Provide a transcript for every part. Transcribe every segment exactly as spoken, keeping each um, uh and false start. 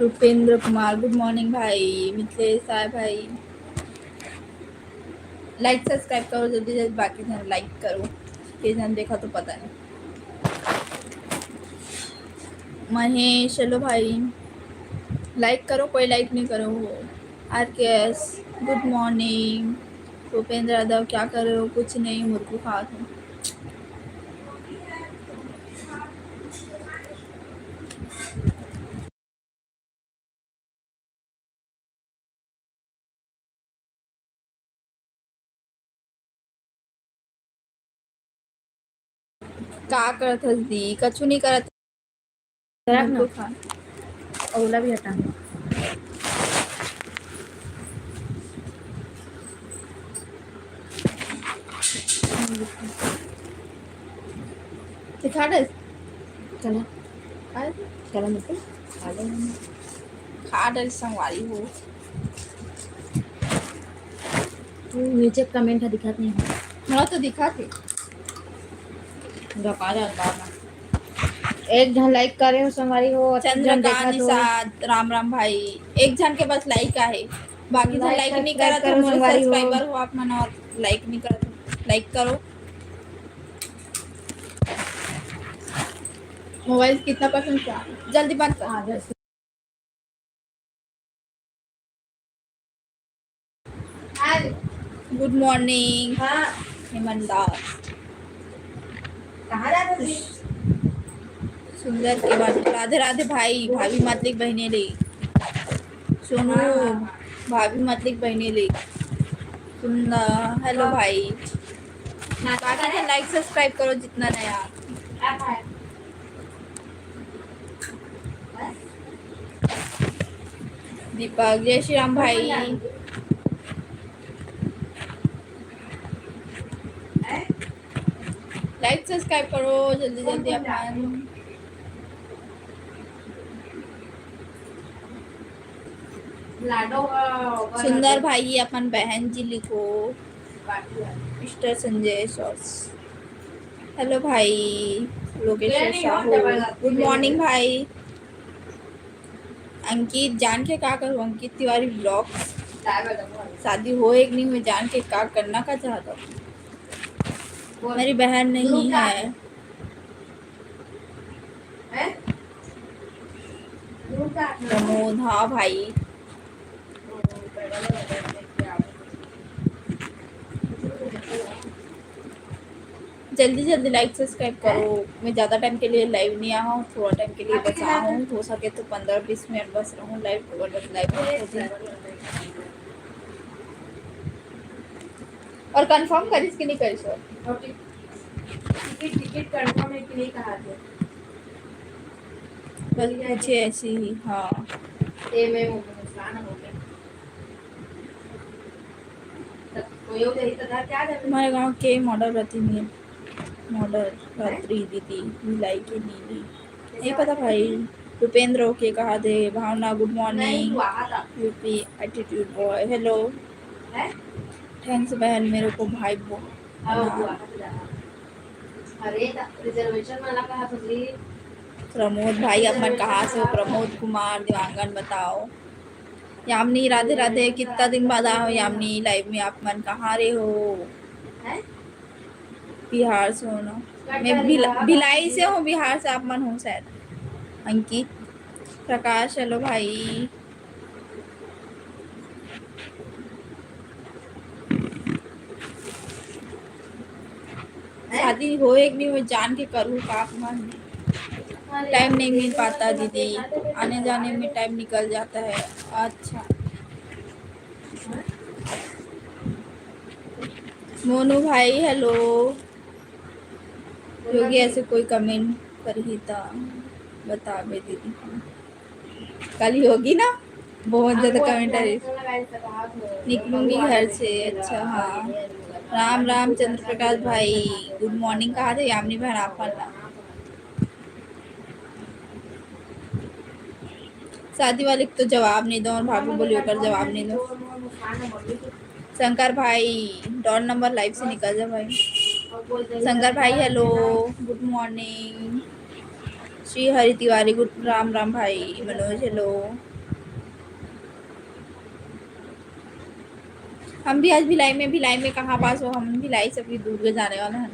रुपेंद्र कुमार, गुड morning भाई। मिथिलेश साय भाई, लाइक subscribe करो जल्दी जल्दी, बाकी झन लाइक करो, के झन देखा तो पता नहीं। महेश, हेलो भाई, लाइक करो, कोई लाइक नहीं करो। आर के एस, गुड मॉर्निंग। भूपेंद्र यादव, क्या कर रहे हो? कुछ नहीं, मुरकू खात हूँ। का करत हस दी? कछु नहीं करत। सरक ना। मुरकू खा। ओला भी हटा। दिखा दे। चला। काय? चला, मतलब, खा ले। खा डर संगवारी हो। तू नीचे कमेंट ह दिखात नहीं है। मोला तो दिखात हे। गपा जा, गपा जा। एक झन लाइक करे हो संगवारी हो, अतका झन चंद्रकांत देखत हो। निषाद, राम राम भाई। एक झन के बस लाइक आहे, बाकी झन लाइक लाइक नहीं सब्सक्राइब करत हो, करो मोर संगवारी हो। सब्सक्राइबर हो आप मन और लाइक नहीं करत हो, लाइक करो। मोबाइल कितना परसेंट चार्ज? जल्दी बंद कर। हाँ, जल्दी। गुड मॉर्निंग। हाँ। हेमंत दास। कहाँ जात हस? सुंदर के बात। राधे राधे भाई, भाभी मत लिख बहिनी ले। सोनू, हाँ, हाँ, हाँ। भाभी मत लिख बहिनी ले। सुंदर, हेलो हाँ। भाई। ना बाकी तो लाइक सब्सक्राइब करो जितना नया। आप है। दीपक, जय श्री राम भाई। लाइक सब्सक्राइब करो जल्दी जल्दी अपन। लाडो, अ, सुंदर भाई, अपन बहन जी लिखो। Mister Sanjay sauce. हेलो भाई, लोकेश साहू। गुड मॉर्निंग भाई। अंकित, जान के का करूँ? अंकित तिवारी ब्लॉग। शादी हो एक नहीं में जान के का करना का चाहता हूँ। मेरी बहन नहीं है। प्रमोद, हाँ भाई। जल्दी जल्दी लाइक सब्सक्राइब करो। मैं ज़्यादा टाइम के लिए लाइव नहीं आया हूँ, थोड़ा टाइम के लिए बस आया हूँ, हो सके तो पंद्रह बीस मिनट बस रहूँ लाइव, अगर बस लाइव हो जाए। और कंफर्म करिस कि नहीं करिस? टिकट, टिकट कंफर्म है कि नहीं कहा थे? बस पूछे ऐसे ही, हाँ। ए, मैं वो नुकसान हो गया। हमारे गांव के मॉडल रती नी, मॉडल रत्री दीदी, मिलाई के नीली। नहीं पता भाई। रुपेंद्र ओके कहा दे, भावना, गुड मॉर्निंग। यूपी एटीट्यूड बॉय, हेलो। थैंक्स बहन, मेरे को भाई बो-, हाँ, बना। अरे, रिजर्वेशन वाला कहा तो जी। प्रमोद भाई, आप मन कहाँ से हो? प्रमोद कुमार देवांगन, बताओ। यामिनी, राधे राधे, कितना दिन बाद आए हो यामिनी लाइव में, आप मन कहाँ रहे हो? हैं? बिहार से हो ना? मैं भिला-, भिलाई से हूँ, बिहार से आप मन हो शायद। अंकित, प्रकाश, हेलो भाई। शादी होए कि नहीं होए, जान के करूँ का आप मन। टाइम नहीं मिल पाता दीदी, आने जाने में टाइम निकल जाता है। अच्छा। मोनू भाई, हेलो। योगी ऐसे कोई कमेंट करही त बताबे दीदी। कल योगी ना बहुत ज्यादा कमेंट आ रही। निकलूंगी घर से, अच्छा, हाँ। राम राम चंद्र प्रकाश भाई, गुड मॉर्निंग कहा थे यामिनी बहन आप मन ला। शादी वाले को तो जवाब नहीं दो और भाभी बोली ओकर जवाब नहीं दो। शंकर भाई, डॉल नंबर लाइव से निकल जा भाई। शंकर भाई, हेलो, गुड मॉर्निंग। श्री हरि तिवारी, गुड राम राम भाई। मनोज, हेलो। हम भी आज भिलाई में, भिलाई में कहाँ पास हो? हम भिलाई से भी दूर के जाने वाला है।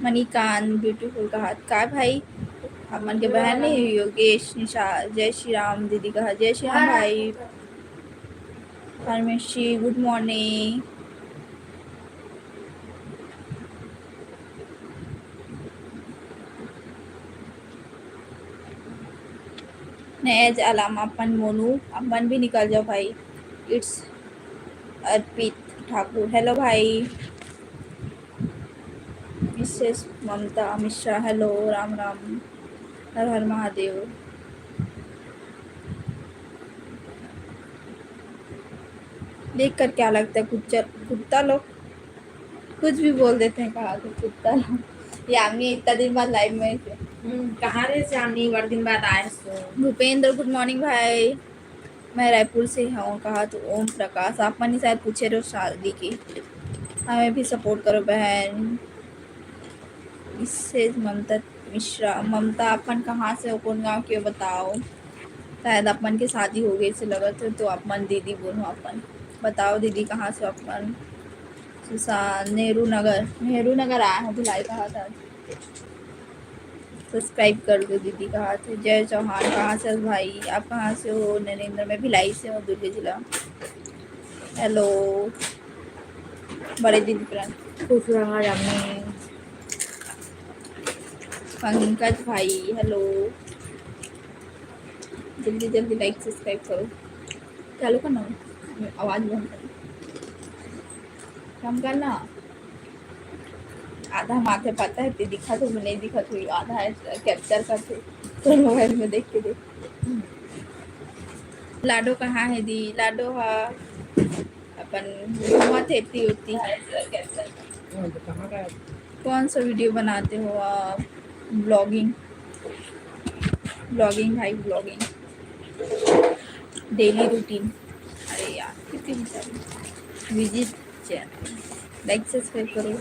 मणिकांत ब्यूटीफुल कहा, का भाई? आप मन के बहन नहीं, योगेश, निशा, जय श्री राम दीदी कहा, जय श्री राम भाई। परमेशी, गुड मॉर्निंग। नैज आलम, अपन मोनू, अपन भी निकल जाओ भाई। It's अर्पित ठाकुर, हेलो भाई। मिसेस ममता मिश्रा, हेलो, राम राम, हर हर महादेव। देख कर क्या लगता है, कुत्ता, कुत्ता लोग कुछ भी बोल देते हैं, कहा तो कुत्ता लोग। यामिनी इतना दिन बाद लाइव में। हम्म, कहाँ रे यामिनी, बड़ दिन बाद आए हो। भूपेंद्र, गुड मॉर्निंग भाई। मैं रायपुर से हूँ, कहा तो ओम प्रकाश, आप मन ही शायद पूछे रहो शादी की, हमें भी सपोर्ट करो बहन। इससे ममता मिश्रा, ममता, अपन कहाँ से हो, कौन गाँव के हो, बताओ। शायद अपन के शादी हो गई से लगत है, तो अपन दीदी बोलो अपन। बताओ दीदी, कहाँ से हो अपन? सुशांत, नेहरू नगर, नेहरू नगर आया है, भिलाई कहा था। सब्सक्राइब कर दो दीदी, कहा थे। जय चौहान, कहाँ से हो भाई? आप कहाँ से हो? नरेंद्र, मैं भिलाई से हूँ, दुर्ग जिला। हेलो, बड़े दीदी प्रण। खुश रहा यामिनी। पंकज भाई, हेलो। जल्दी जल्दी लाइक सब्सक्राइब करो। चालू करना, आवाज बंद कर। कम करना। आधा माथे पता है, ते दिखा तो नहीं दिखा तो आधा है, कैप्चर कर थे। तो मोबाइल में देख के देख। लाडो कहाँ है दी? लाडो हा अपन घूमत है, ती उती। कहाँ का है? कौन सा वीडियो बनाते हो आप? ब्लॉगिंग, ब्लॉगिंग भाई, ब्लॉगिंग, डेली रूटीन। अरे यार, कितनी बेचारी बिजी चैनल। लाइक सब्सक्राइब करो।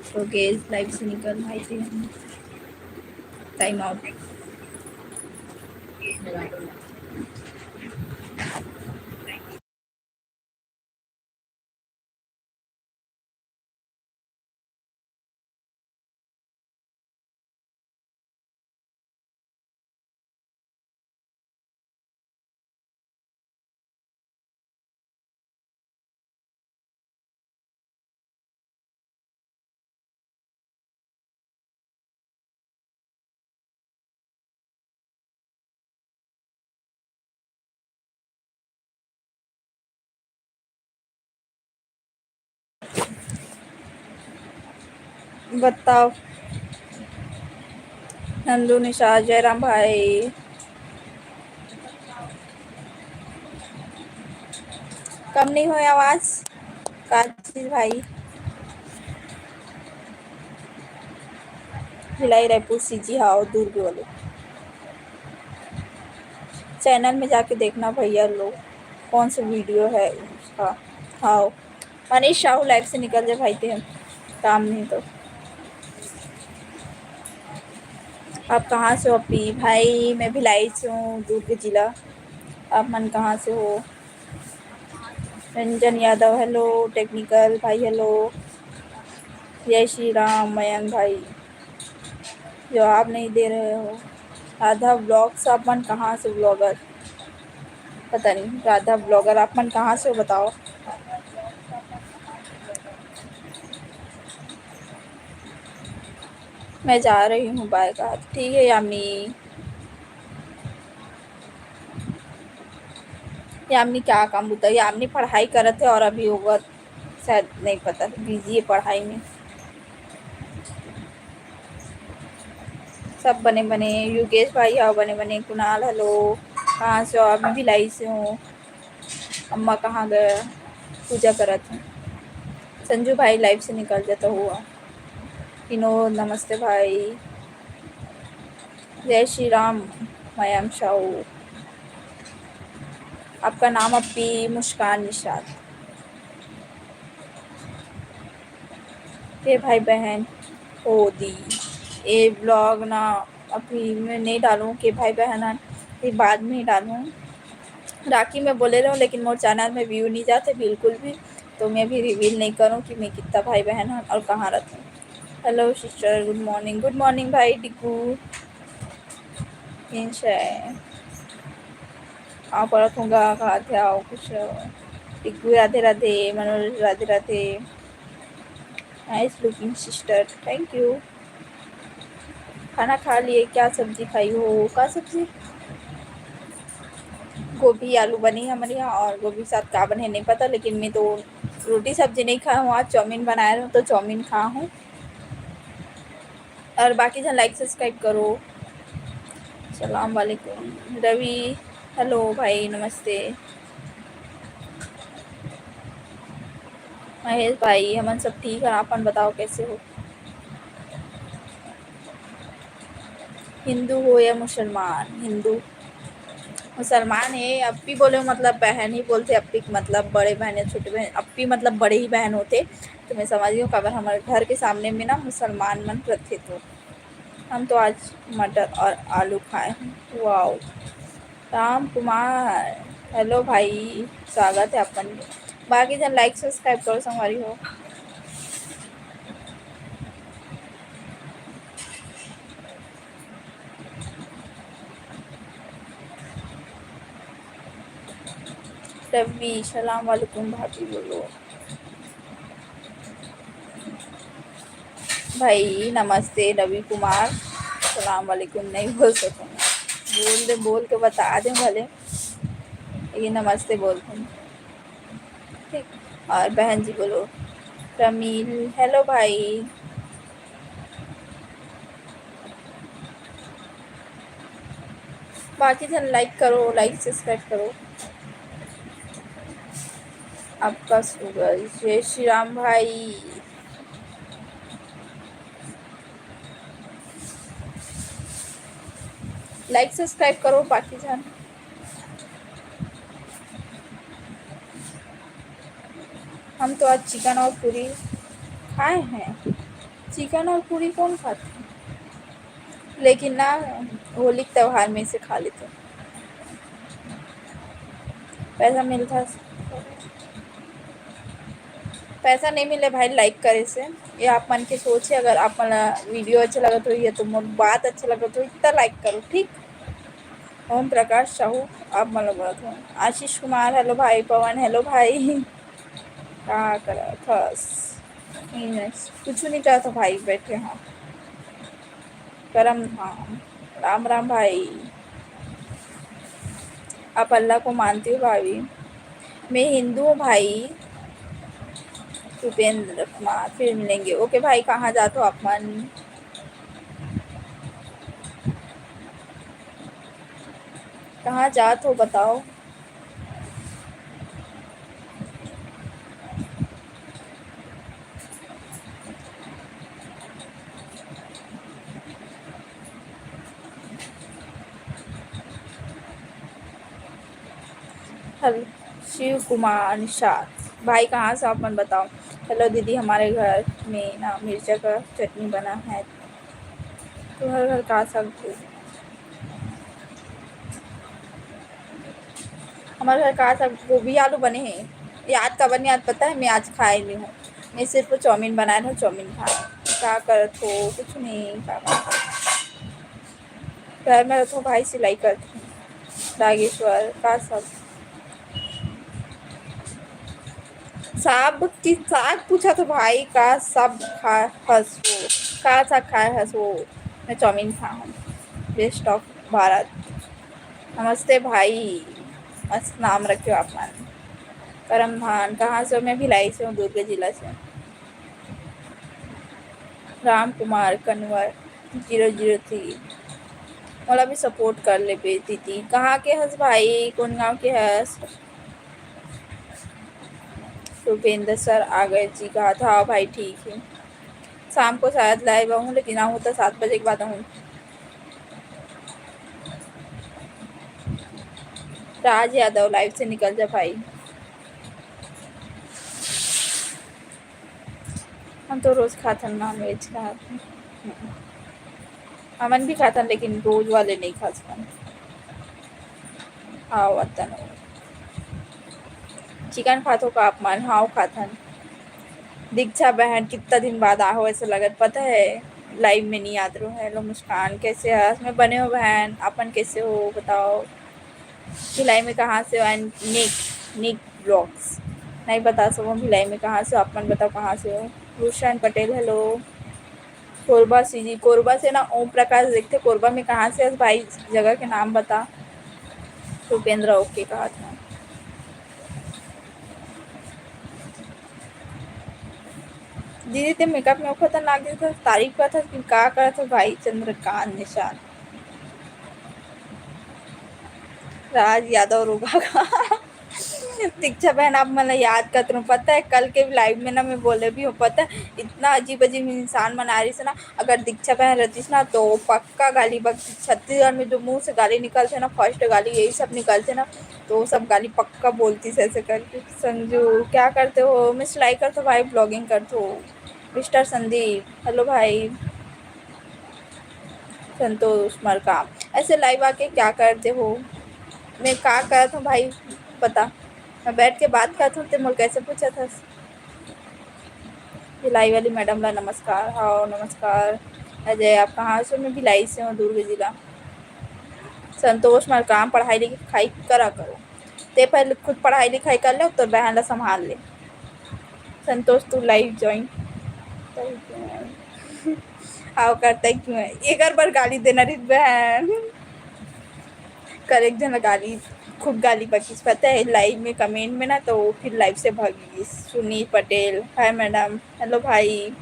तो गेज लाइव से निकल भाई थे हम। Time out. बताओ नंदू निशा, जयराम भाई, कम नहीं होय आवाज? का चीज भाई? भिलाई रायपुर सीजी हाव, दुर्ग वाले चैनल में जाके देखना भैया लोग, कौन सा वीडियो है उसका। हाव, मनीष साहू लाइव से निकल जाए भाई, ते हम काम नहीं तो। आप कहाँ से हो अपी? भाई, मैं भिलाई से हूँ, दुर्ग जिला। आप मन कहाँ से हो? रंजन यादव, हेलो। टेक्निकल भाई, हेलो। जय श्री राम। मयंक भाई, जवाब नहीं दे रहे हो। राधा ब्लॉग्स, आप मन कहाँ से ब्लॉगर? पता नहीं, राधा ब्लॉगर, आप मन कहाँ से हो, बताओ। मैं जा रही हूँ, बाय कहा। ठीक है यामी। यामिनी क्या काम होता है? यामिनी पढ़ाई करत है और अभी होगा शायद, नहीं पता, बिजी है पढ़ाई में। सब बने बने, योगेश भाई, हाँ, बने बने। कुणाल, हेलो, कहाँ से हो आप? मैं भिलाई से हूँ। अम्मा कहाँ गए? पूजा करत हूँ। संजू भाई लाइव से निकल जाता हुआ। विनोद, नमस्ते भाई। जय श्री राम। मयंक साहू, आपका नाम अपी मुस्कान निषाद। हे भाई बहन, हो दी ए ब्लॉग ना अभी मैं नहीं डालूँ कि भाई बहन आन, फिर बाद में ही डालूँ। राखी मैं बोले रहूँ, लेकिन मोर चैनल में व्यू नहीं जाते बिल्कुल भी, तो मैं भी रिवील नहीं करूँ कि मैं कितना भाई बहन हन और कहाँ रहते हैं। Hello sister, good morning। Good morning भाई डिग्गू। किंच है? आप पढ़त होगा, कहा थे आओ कुछ। डिग्गू Radhe Radhe, Manoj Radhe Radhe. Nice looking sister, thank you। खाना खा लिए, क्या सब्जी खाई हो? का सब्जी? गोभी आलू बनी हमारे यहाँ, और गोभी के साथ का बने नहीं पता, लेकिन मैं तो रोटी सब्जी नहीं खाया हूँ। आज चाउमीन बनाए रहूँ तो चाउमीन खा हूँ। और बाकी जन लाइक सब्सक्राइब करो। सलाम वालेकुम रवि, हेलो भाई, नमस्ते। महेश भाई, हमन सब ठीक है, अपन बताओ कैसे हो? हिंदू हो या मुसलमान? हिंदू। मुसलमान है, अप्पी बोले मतलब बहन ही बोलते, अप्पी मतलब बड़े बहन या छोटे बहन, अप्पी मतलब बड़े ही बहन होते। तो मैं समझ गई हूँ, काबर हमारे घर के सामने में ना मुसलमान मन रथे। तो हम तो आज मटर और आलू खाए हैं। वाओ, राम कुमार, हेलो भाई, स्वागत है अपन। बाकी जन लाइक सब्सक्राइब करो संगवारी हो। रवि, सलाम वालेकुम भाभी बोलो। भाई नमस्ते रवि कुमार, सलाम वालेकुम नहीं बोल सकूँगा, बोल दे, बोल के बता दे भले, लेकिन नमस्ते बोल दूँ। ठीक, और बहन जी बोलो, प्रमील, हेलो भाई। बाकी जन लाइक करो, लाइक सब्सक्राइब करो। आपका सूरज, जय श्री राम भाई। लाइक सब्सक्राइब करो बाकी जन। हम तो आज चिकन और पूरी खाए हैं। चिकन और पूरी कौन खाते हैं? लेकिन ना, होली के त्योहार में इसे खा लेते हैं। पैसा मिलता, पैसा नहीं मिले भाई लाइक करे से। ये आप मन के सोच है। अगर आप मन ला वीडियो अच्छा लगत होही या तो मोर बात अच्छा लगत होही, त लाइक करो, ठीक। ओम प्रकाश साहू, आप मन ला बोलत हूँ। आशीष कुमार, हेलो भाई। पवन, हेलो भाई। का करत हस? कुछ नहीं करत भाई, बैठे हाँ। करम धाम। राम राम भाई। आप अल्लाह को मानते हो भाभी? मैं हिंदू हूँ भाई। भूपेंद्र कुमार, फिर मिलेंगे। ओके भाई, कहाँ जात हो आप मन? कहाँ जात हो बताओ? हेलो, शिव कुमार निषाद भाई, कहाँ से आप मन बताओ? हेलो दीदी, हमारे घर में ना मिर्चा का चटनी बना है, तुम्हारे घर का साग? हमारे घर का साग गोभी आलू बने हैं। याद का बने, याद पता है, मैं आज खाए नहीं हूँ। मैं सिर्फ चाउमीन बनाए हूँ, चाउमीन खाए। का करत हो? कुछ नहीं, का करत हो? घर में रखो भाई, सिलाई करती हूँ। बागेश्वर का सब साग की साग पूछा तो भाई, का सब खा हस वो, का साग खाए हस वो? मैं चाउमीन खा हूँ। Best of Bharat. नमस्ते भाई, मस्त नाम रखे हो आप मन। करम धान, कहाँ से हो? मैं भिलाई से हूँ, दुर्ग जिला से। Ram Kumar Kanwar zero zero three, मोला भी सपोर्ट कर लेबे दीदी। कहाँ के हस भाई, कौन गांव के हस? रुपेंद्र सर आ गए जी, कहा था भाई, ठीक है। शाम को शायद लाइव आऊँ, लेकिन आऊँ तो सात बजे के बाद आऊँ। राज यादव, लाइव से निकल जा भाई। हम तो रोज खाथन नॉन वेज खाथन। हमन भी खाथन, लेकिन रोज वाले नहीं खाथन। हाँ, वतन। चिकन खाथो का आप मन? हाँ, खाथन। दीक्षा बहन, कितना दिन बाद आहो, ऐसा लगत, पता है, लाइव में नहीं आत रहो। हेलो मुस्कान, कैसे हस? मैं बने हो बहन, अपन कैसे हो बताओ? भिलाई में कहाँ से हो? And निक, निक ब्लॉग्स नहीं बता सको, भिलाई में कहाँ से हो? आप मन बताओ, कहाँ से हो? रोशन पटेल, हेलो। कोरबा सीजी, कोरबा से ना ओम प्रकाश देखते, कोरबा में कहाँ से हस भाई, जगह के नाम बता। भूपेंद्र, ओके कहा था। दीदी, ते मेकअप में खतरनाक दिखत हस, तारीफ करत हस कि का करत हस भाई? चंद्रकांत निषाद, राज यादव रोगा का। दीक्षा बहन, आप मन ला याद करत रहूं, पता है, कल के लाइव में ना मैं बोले भी हूँ, पता है, इतना अजीब अजीब इंसान मन आ रही से ना। अगर दीक्षा बहन रहतीस ना, तो पक्का गाली बकतीस। छत्तीसगढ़ में जो मुंह से गाली निकलते ना, फर्स्ट गाली यही सब निकलते ना, तो वो सब गाली पक्का बोलतीस ऐसे करके। संजू, क्या करते हो? मैं सिलाई करता हूँ भाई, ब्लॉगिंग करता हूँ। मिस्टर संदीप, हेलो भाई। संतोष मरकाम, ऐसे लाइव आके क्या करते हो? मैं का करत हूँ भाई, बता। मैं बैठ के बात करत हूँ, ते मोर कैसे पूछत हस? भिलाई वाली मैडम ला नमस्कार। हाँ, नमस्कार। अजय, आप कहाँ से? मैं भिलाई से हूँ, दुर्ग जिला। संतोष मरकाम, पढ़ाई लिखाई करा करो। ते पहले खुद पढ़ाई लिखाई कर ले, तो बहन ला संभाल ले। संतोष, तू लाइव ज्वाइन। आओ करता है क्यों है? एकर बर गाली देना रही बहन। कल एक जन गाली, खूब गाली बकिस, पता है, लाइव में कमेंट में ना, तो फिर लाइव से भागी। Sunil Patel, hi madam. Hello भाई।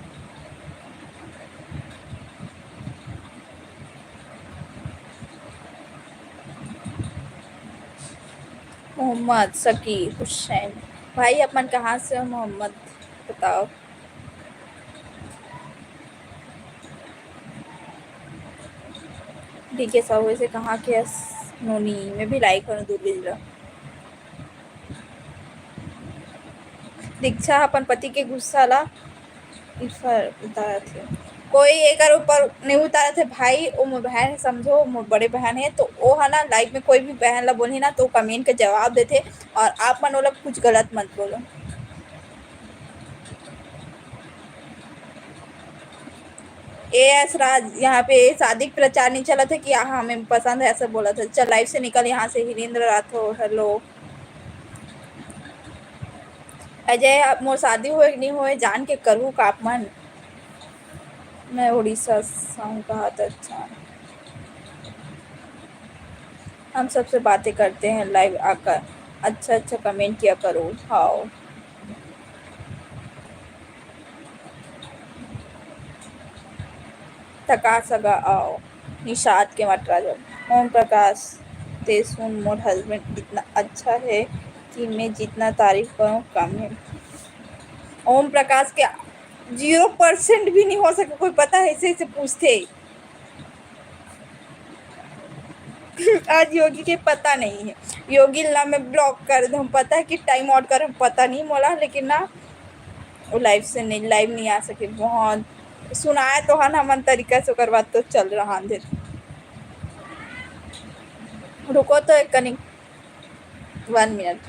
मोहम्मद सकीर हुसैन, भाई अपन कहाँ से हो मोहम्मद, बताओ। डीके साहू, ऐसे कहाँ के हस? नोनी, मैं भी लाइक करूँ दुर्ग जिला। दीक्षा अपन पति के गुस्सा ला ऊपर उतारत हे। कोई एकर ऊपर नहीं उतारत हे भाई, वो मोर बहन हे, समझो, मोर बड़े बहन हे, तो वो है ना, लाइव में कोई भी बहन ला बोलही ना, तो कमेंट के जवाब देथे, और आप मन ओला कुछ गलत मत बोलो। ए एस राज, यहाँ पे शादी के प्रचार नहीं चलत है कि यहाँ हमें पसंद है, ऐसा बोलत है। चल, लाइव से निकल यहाँ से। हिरेंद्र राठौर, हेलो। अजय, आप मोर शादी होए कि नहीं होए, जान के करहू का आप मन? मैं उड़ीसा से हूँ, कहा था, अच्छा। हम सबसे बातें करते हैं लाइव आकर, अच्छा अच्छा कमेंट किया करो। हाँ। थका सगा आओ, निषाद के मटरा जब। ओम प्रकाश, ते सुन, मोर हस्बैंड इतना अच्छा है कि मैं जितना तारीफ करूँ कम है। ओम प्रकाश के जीरो परसेंट भी नहीं हो सके, कोई पता है, ऐसे ऐसे पूछते। आज योगी के पता नहीं है, योगी ला मैं ब्लॉक कर दूँ, पता है कि टाइम आउट कर, पता नहीं मोला, लेकिन ना वो लाइव से नहीं, लाइव नहीं आ सके। बहुत सुनाए तो हन हमन तरीका से, ओकर बाद तो चल रहा अंधेर। रुको तो एक कनिक, वन मिनट।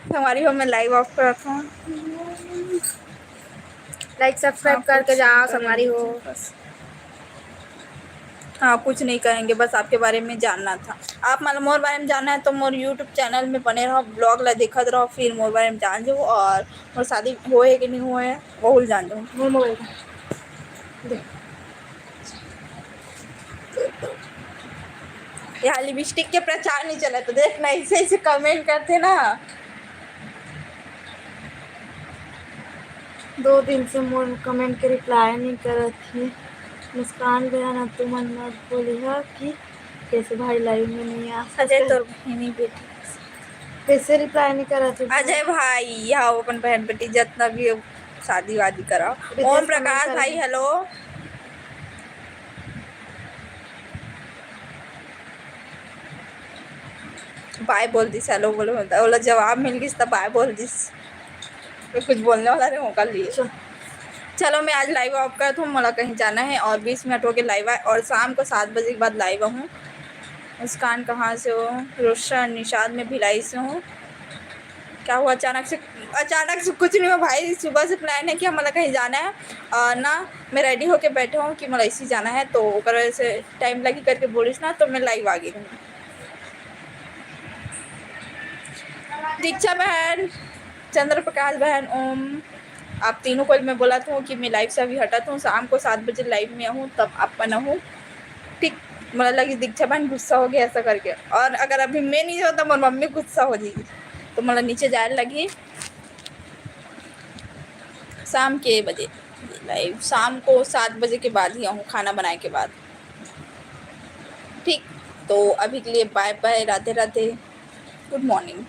संगवारी हो, मैं लाइव ऑफ करत हूँ। लाइक सब्सक्राइब करके जाओ संगवारी हो। हाँ, कुछ नहीं कहेंगे, बस आपके बारे में जानना था। आप मन मोर बारे में जानना है तो मोर YouTube चैनल में बने रहो, ब्लॉग ला देखत रहो, फिर मोर बारे में जान जाओ। और मोर शादी होए है कि नहीं होए है, वो जान जाओ। मोर मोबाइल का देख। यहाँ लिपस्टिक के प्रचार नहीं चला, तो देख ना, ऐसे ऐसे कमेंट करते ना। दो दिन से मोर कमेंट के रिप्लाई नहीं करत हे। मुस्कान बहन, अब तुमन मत बोलिहा कि कैसे भाई लाइव में नहीं आ सकते। अजय, तोर बहिनी बेटी। कैसे रिप्लाई नहीं करत हे? अजय भाई, यहाँ अपन बहन बेटी जितना भी हो, शादी वादी कराओ। रितेश ओम प्रकाश भाई, हेलो। बाय बोल दिस, हेलो बोलो, ओला जवाब मिल गिस त बाय बोल दिस। तो कुछ बोलने वाला नहीं होगा लिए। चलो, मैं आज लाइव ऑफ करत हूँ, मोला कहीं जाना है और बीस मिनट हो गए लाइव आए और शाम को सात बजे के बाद लाइव आऊँ। मुस्कान कहाँ से हो? रोशन निषाद, मैं भिलाई से हूँ। क्या हुआ अचानक से? अचानक से कुछ नहीं हुआ भाई, सुबह से प्लान है कि हमला कहीं जाना है और ना मैं रेडी होके बैठा हूँ कि मोला ऐसे जाना है, तो ओकर वजह से टाइम लगी करके बोलिस ना, तो मैं लाइव आ गई हूँ। दीक्षा बहन, चंद्र प्रकाश बहन, ओम, आप तीनों को मैं बोलत हूँ कि मैं लाइव से अभी हटत हूँ, शाम को सात बजे लाइव में आऊँ, तब आप मन आहू, ठीक? मोला लगी दीक्षा बहन गुस्सा हो गया ऐसा करके, और अगर अभी मैं नहीं जाऊँ तो मोर मम्मी गुस्सा हो जाएगी, तो मोला नीचे जाए लगी शाम के बजे लाइव, शाम को सात बजे के बाद ही आऊँ, खाना बनाए के बाद, ठीक? तो अभी के लिए बाय बाय, राधे राधे, गुड मॉर्निंग।